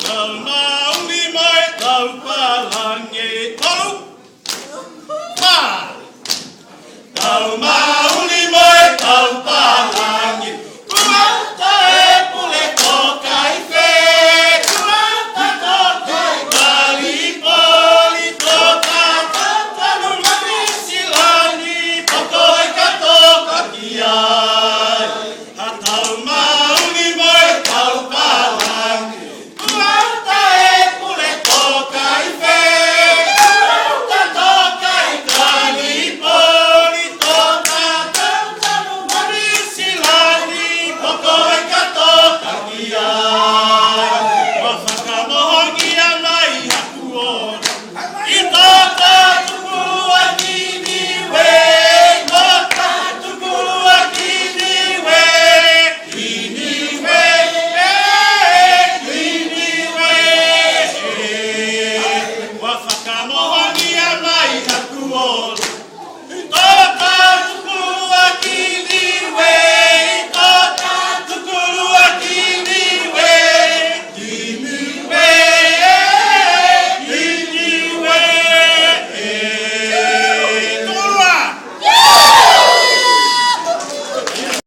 Tau mauli mai tau palangi. Tolu, fa. Tau mauli mai tau palangi. Kumata e pule to kaife. Kumata to kai kali poli to tatanu mani poko i ka to kakiai. Ha tau mauli mai tau palangi. Kumata e pule to kaife. Kumata to kai kali poli to tatanu mani poko i ka to kakiai. Wa whakamohongia mai haku ora. I tō tuku a kini we, tō tuku a kini we, kini we, kini we. Wa whakamohongia mai haku ora.